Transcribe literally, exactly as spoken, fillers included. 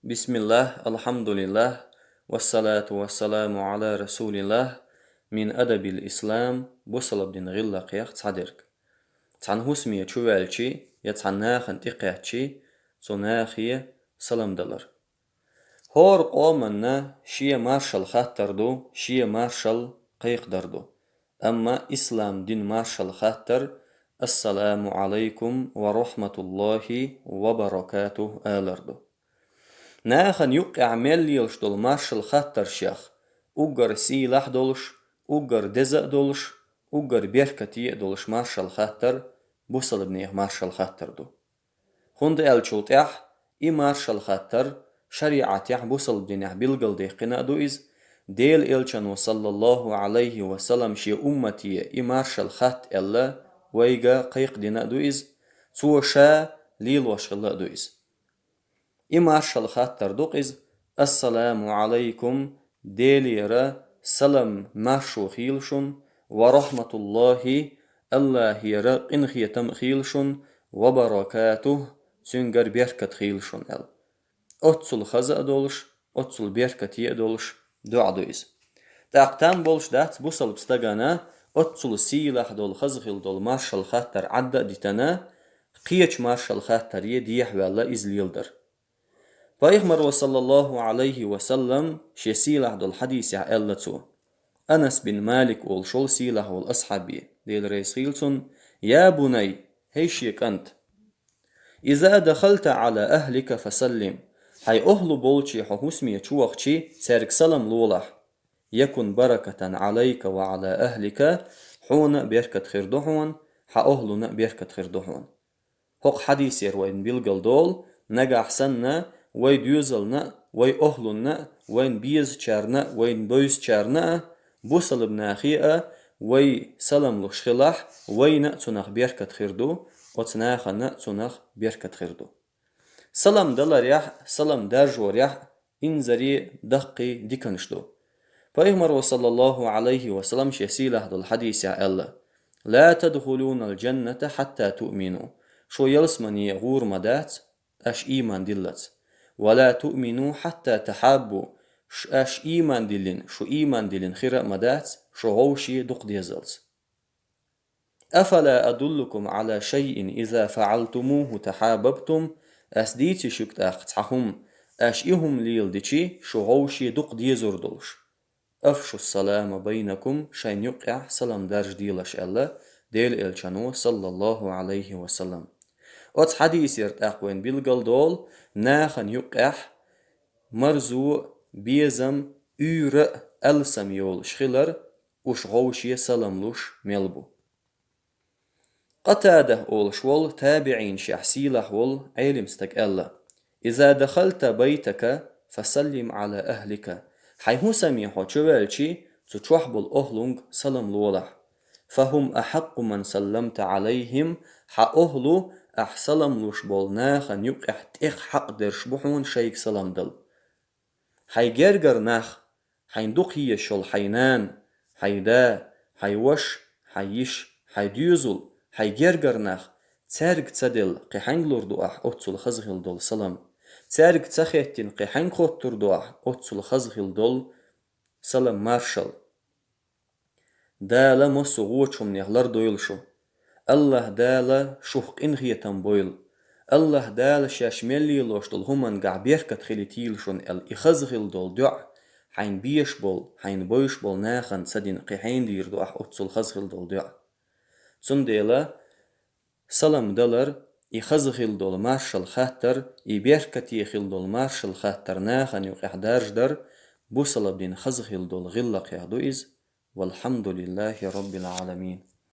بسم الله، الحمد لله، والصلاة والسلام على رسول الله، من أدب الإسلام, бусалба дина гӀиллакхех цхьадерг. Цхьана хӀусаме чуваьлча е цхьана нахана тӀакхаьчча, цу нахе салам далар. ХӀора къоманна шен маршалла хаттар ду, шен маршалла кхайкхадар ду. Амма ислам дина маршалла хаттар: «Ассаламу Ӏалайкум ва рахьматуллахӀи ва баракатухӀ», — алар ду. Нахана юккъехь мел лелаш долу маршалла хаттаршех уггар сийлахь а долуш, уггар деза а долуш, уггар беркате а долуш маршалла хаттар бусалба нехан маршалла хаттар ду. ХӀунда аьлча тӀехь и маршалла хаттар шариӀатехь, бусалба динехь билгалдаьккхина а ду иза, Делан Элчано, саллаллахӀу Ӏалайхи ва саллам, шен уммате и маршалла хатта аьлла, вайга кхайкхадина а ду иза, цо ша лелош хилла а ду иза. И маршалла хаттар ду-кх иза: «Ассаламу Ӏалайкум, Делера салам, маршо хийла шуна, ва рахьматуллахӀи, АллахӀера къинхетам а хийла шуна, ва баракатухӀ, цуьнгара беркат хийла шуна», — аьлла. Оццул хаза а долуш, оццул беркате а долуш доӀа ду иза. ТӀаккха там болуш дац бусалба стагана оццул сийлахь долу, хаза хилла долу маршалла хаттар Ӏадда а дитина, кхечу маршалла хаттаре дехьаваьлла иза леладар. Пайхамаро, саллаллахӀу Ӏалайхи ва саллам, шен сийлахь долу хьадисехь аьлла цо, Анас бин Малик олуш волу сийлахь волу асхьабе, Дела реза хийла цунна: «Я бунай, хӀей шен кӀант! Иза дахалта Ӏала ахӀлика фасаллим, хьайн охӀла болче хьо хӀусаме чу вахча, цаьрга салам лолахь. Якун баракатан Ӏалайка ва Ӏала ахӀлика, хьуна а беркат хир ду хьуна, хьан охӀлуна а беркат хир ду хьуна». ХӀокху хьадисера вайна билгалдолу, нагахь санна вай доьзална а, вай охӀлунна а, вайна безачарна а, вайна бевзачарна а, бусалба нахе а вай салам луш хилахь, вайна а цунах беркат хир ду, оцу нахана а цунах беркат хир ду. Салам даларехь а, салам даржорехь а инзаре даккхий диканаш ду. Пайхамаро, саллаллахӀу Ӏалайхи ва саллам, шен сийлахь долу хьадисехь аьлла: «Ла тадхулунал джанната хьатта туъмину». Шо ялсамане гӀур ма дац, аша ийман диллалц. «Ва ла туъмину хьатта тахьаббу». Ш-, аша ийман диллина, шу ийман диллина хир а ма дац, шу гӀовше дукха дезалц. «Афала адуллукум Ӏала шайин иза фаӀалтумуху тахьабабтум?» Ас дийций шуьга тӀаккха цхьа хӀума, аша и хӀума леладичи, шу гӀовше дукха дезур долуш? «Афшу салама байнакум», шайн юккъехь салам даржаделаш аьлла Делан Элчано, саллаллахӀу Ӏалайхи ва саллам. Оцу хьадисера тӀаккха вайна билгалдолу, нахана юккъехь марзо, безам, уьйра а алсам йолуш хилар, уьш гӀовше салам луш мел бу. Къатада олуш волу табиӀинашех сийлахь волу Ӏелим стаг аьлла: «Иза дахалта байтака, фасаллим Ӏала ахӀлика». Хьайн хӀусаме хьо чуваьлчи, цу чохь болу охӀлунга салам лолахь. «Фахум ахьакъу ман салламта Ӏалайхим», хьан охӀлу ахь салам луш болу нахана юккъехь тӀех хьакъдерш бу хьуна шайга салам дала. Хьайн гергара нах, хьайн дукха езаш йолу хьайн нана, хьайн да, хьайн ваша, хьайн йиша, хьайн доьзал, хьайн гергара нах, цаьрга ца делла, кхин хьаьнга лур ду ахь оццул хаза хилла долу салам? Цаьрга ца хеттина, кхин хьаьнга хоттур ду ахь оццул хаза хилла долу салам, маршалла? Дала массо а вочу хӀуманех лардойла шу. АллахӀ Дала шух къинхетам бойла. АллахӀ Дала шаьш мел лелош долу хӀумангахь беркат хилийтийла шуна аьлла, и хаза хилла долу доӀа, хьайн беш болу, хьайн бевзаш болу нахана ца дина, кхин хьенан дийр ду ахь оццул хаза хилла долу доӀа? Цундела салам далар, и хаза хилла долу маршалла хаттар, и беркате хилла долу маршалла хаттар нахана юкъехь даржадар бусалба дина хаза хилла долу гӀиллакхех ду иза. ВалхьамдулиллахӀи Роббил Ӏаламин.